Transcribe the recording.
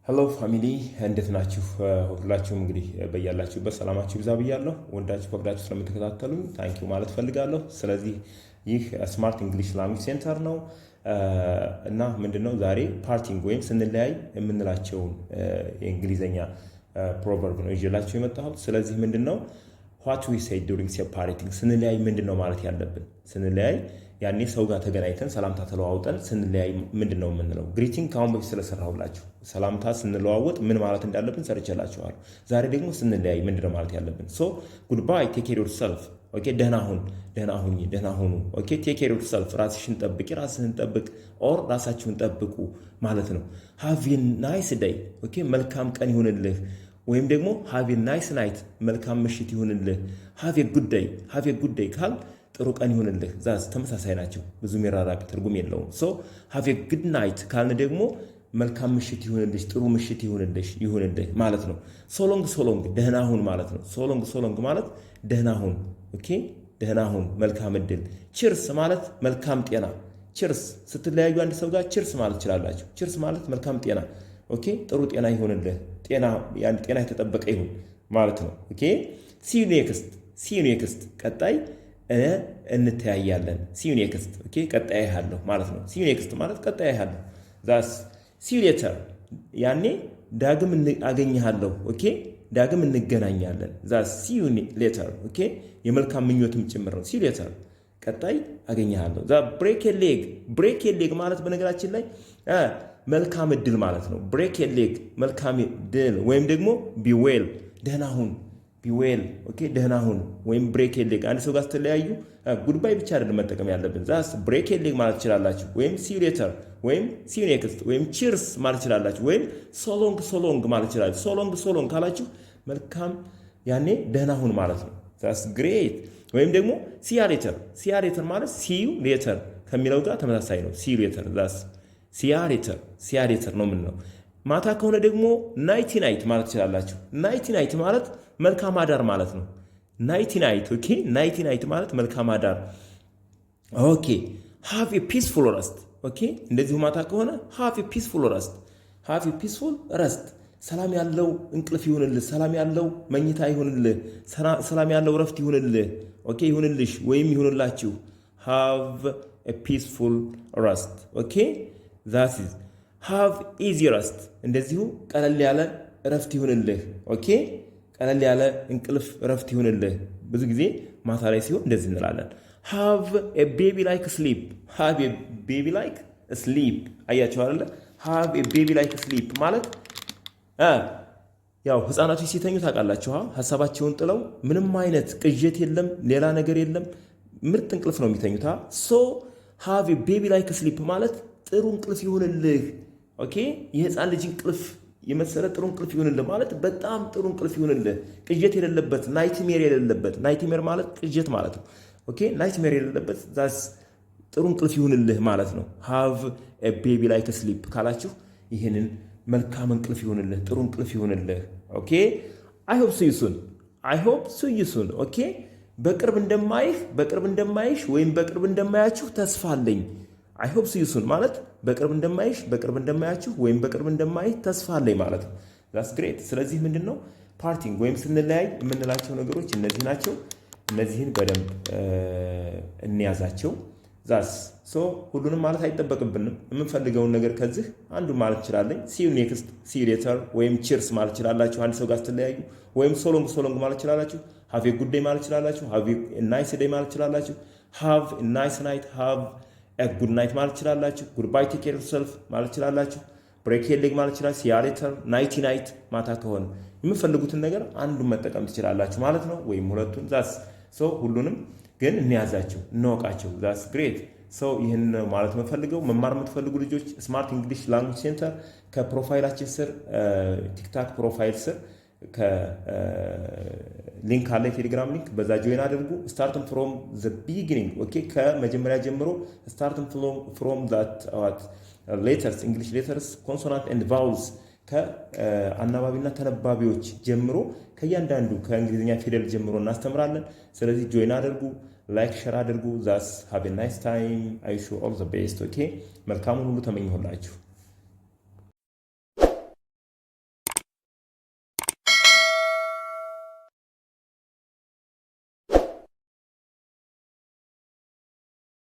Hello family፣ እንዴት ናችሁ? ሁላችሁም እንግዲህ በያላችሁበት ሰላማችሁ ይብዛ ብያለሁ። ወዳችሁ ፈቅዳችሁ ስለምትከታተሉኝ thank you ማለት ፈልጋለሁ። ስለዚህ ይህ Smart English Language Center ነው እና ምንድነው ዛሬ parting ወይም ስንለያይ የምንላቸውን የእንግሊዝኛ proverb ነው ይዤላችሁ የመጣሁት። ስለዚህ ምንድን ነው what we say during separating፣ ስንለያይ ምንድን ነው ማለት ያለብን? ስንለያይ ያኔ ሰው ጋር ተገናኝተን ሰላምታ ተለዋውጠን ስንለያይ ምንድን ነው የምንለው? Greeting ከአሁን በፊት ስለሰራሁላችሁ ሰላምታ ስንለዋወጥ ምን ማለት እንዳለብን ሰርቼላችኋለሁ። ዛሬ ደግሞ ስንለያይ ምንድን ነው ማለት ያለብን? So goodbye, take care yourself, okay። ደህና ሁን፣ ደህና ሁኚ፣ ደህና ሁኑ። Okay, take care yourself፣ ራስሽን ጠብቂ፣ ራስህን ጠብቅ፣ or ራሳችሁን ጠብቁ ማለት ነው። Have a nice day, okay፣ መልካም ቀን ይሁንልህ ወይም ደግሞ have a nice night፣ መልካም ምሽት ይሁንልህ። Have a good day፣ have a good day ካል ጥሩ ቀን ይሁንልህ። That's ተመሳሳይ ናቸው፣ ብዙ የሚራራቅ ትርጉም የለውም። So have a good night ካልን ደግሞ መልካም ምሽት ይሁንልሽ፣ ጥሩ ምሽት ይሁንልሽ፣ ይሁንልህ ማለት ነው። So long, so long ደህና ሁን ማለት ነው። So long, so long ማለት ደህና ሁን። Okay፣ ደህና ሁን፣ መልካም እድል። Cheers ማለት መልካም ጤና። Cheers ስትለያዩ አንድ ሰው ጋር cheers ማለት ትችላላችሁ። Cheers ማለት መልካም ጤና። Okay፣ ጥሩ ጤና ይሁንልህ፣ ጤና ጤና የተጠበቀ ይሁን ማለት ነው። Okay, see you next፣ see you next ቀጣይ እንተያያለን። See you next, okay፣ ቀጣይ አያለሁ ማለት ነው። See you next ማለት ቀጣይ አያለሁ። That's see you later ያኔ ዳግም አገኝሃለሁ። Okay፣ ዳግም እንገናኛለን። That's see you later, okay፣ የመልካም ምኞትም ጭምር ነው። See you later ቀጣይ አገኝሃለሁ። The break a leg፣ break a leg ማለት በነገራችን ላይ መልካም እድል ማለት ነው። Break a leg መልካም እድል ወይም ደግሞ be well፣ ደህና ሁን፣ be well, okay፣ ደህና ሁን ወይም break a leg። አንድ ሰው ጋር ስትለያዩ goodbye ብቻ አይደለም መጠቀም ያለብን። That's break a leg ማለት ትችላላችሁ፣ ወይም see you later ወይም see you next ወይም cheers ማለት ትችላላችሁ፣ ወይም so long, so long ማለት ትችላላችሁ። So long, so long ካላችሁ መልካም ያኔ ደህና ሁን ማለት ነው። That's great። ወይም ደግሞ see ya later። See ya later ማለት see you later ከሚለው ጋር ተመሳሳይ ነው። See you later, that's see ya later፣ see ya later ነው የምንለው። ማታ ከሆነ ደግሞ nighty night ማለት ትችላላችሁ። Nighty night ማለት መልካም አዳር ማለት ነው። Nighty night, okay። Nighty night ማለት መልካም አዳር። Okay, have a peaceful rest, okay። እንደዚሁ ማታ ከሆነ have a peaceful rest፣ have a peaceful rest፣ ሰላም ያለው እንቅልፍ ይሁንልህ፣ ሰላም ያለው መኝታ ይሁንልህ፣ ሰላም ያለው ረፍት ይሁንልህ። Okay፣ ይሁንልሽ ወይም ይሁንላችሁ። Have a peaceful rest, okay። That is have easy rest፣ እንደዚሁ ቀለል ያለ እረፍት ይሁንልህ። Okay፣ ቀለል ያለ እንቅልፍ እረፍት ይሁንልህ። ብዙ ጊዜ ማታ ላይ ሲሆን እንደዚህ እንላለን። Have a baby like sleep፣ have a baby like sleep። አያችሁ አይደለ? Have a baby like sleep ማለት ያው ህፃናቶች ሲተኙ ታውቃላችሁ፣ ሀሳባቸውን ጥለው ምንም አይነት ቅዠት የለም፣ ሌላ ነገር የለም፣ ምርጥ እንቅልፍ ነው የሚተኙታ። So have a baby like sleep ማለት ጥሩ እንቅልፍ ይሁንልህ። Okay፣ የህፃን ልጅ እንቅልፍ የመሰለ ጥሩ እንቅልፍ ይሁንልህ ማለት በጣም ጥሩ እንቅልፍ ይሁንልህ፣ ቅዠት የሌለበት፣ nightmare የሌለበት። Nightmare ማለት ቅዠት ማለት ነው። Okay፣ nightmare የሌለበት፣ that's ጥሩ እንቅልፍ ይሁንልህ ማለት ነው። Have a baby like sleep ካላችሁ ይህንን መልካም እንቅልፍ ይሁንልህ፣ ጥሩ እንቅልፍ ይሁንልህ። Okay, I hope see you soon፣ I hope see you soon። Okay፣ በቅርብ እንደማይህ፣ በቅርብ እንደማይሽ ወይም በቅርብ እንደማያችሁ ተስፋ አለኝ። I hope see you soon ማለት በቅርብ እንደማይሽ፣ በቅርብ እንደማያችሁ ወይም በቅርብ እንደማይህ ተስፋ አለኝ ማለት ነው። That's great። ስለዚህ ምንድን ነው parting ወይም ስንለያይ የምንላቸው ነገሮች እነዚህ ናቸው። እነዚህን በደንብ እንያዛቸው። That's so ሁሉንም ማለት አይጠበቅብንም። የምንፈልገውን ነገር ከዚህ አንዱ ማለት እንችላለን። See you next፣ see you later ወይም cheers ማለት ትችላላችሁ። አንድ ሰው ጋር ስትለያዩ ወይም so long, so long ማለት ትችላላችሁ። Have a good day ማለት ትችላላችሁ። Have a nice day ማለት ትችላላችሁ። Have a nice night፣ have a good night ማለት ትችላላችሁ። Goodbye, take care yourself ማለት ትችላላችሁ። Break a leg ማለት ትችላላችሁ። See ya later፣ nighty night ማታ ከሆነ የምትፈልጉትን ነገር አንዱን መጠቀም ትችላላችሁ ማለት ነው፣ ወይም ሁለቱን። That's so ሁሉንም ግን እንያዛቸው፣ እንወቃቸው። That's great። So ይህን ማለት የምፈልገው መማር የምትፈልጉ ልጆች Smart English Language Center ከ profile ኣችን ስር፣ TikTok profile ስር link አለ፣ የቴሌግራም link፣ በዛ join አድርጉ። Starting from the beginning, okay፣ ከመጀመሪያ ጀምሮ starting from that letters, English letters, consonant and vowels፣ ከአናባቢና ተነባቢዎች ጀምሮ ከእያንዳንዱ ከእንግሊዝኛ ፊደል ጀምሮ እናስተምራለን። ስለዚህ join አድርጉ፣ like share አድርጉ። That's have nice time. I wish all the best, okay። መልካሙን ሁሉ ተመኘሁላችሁ።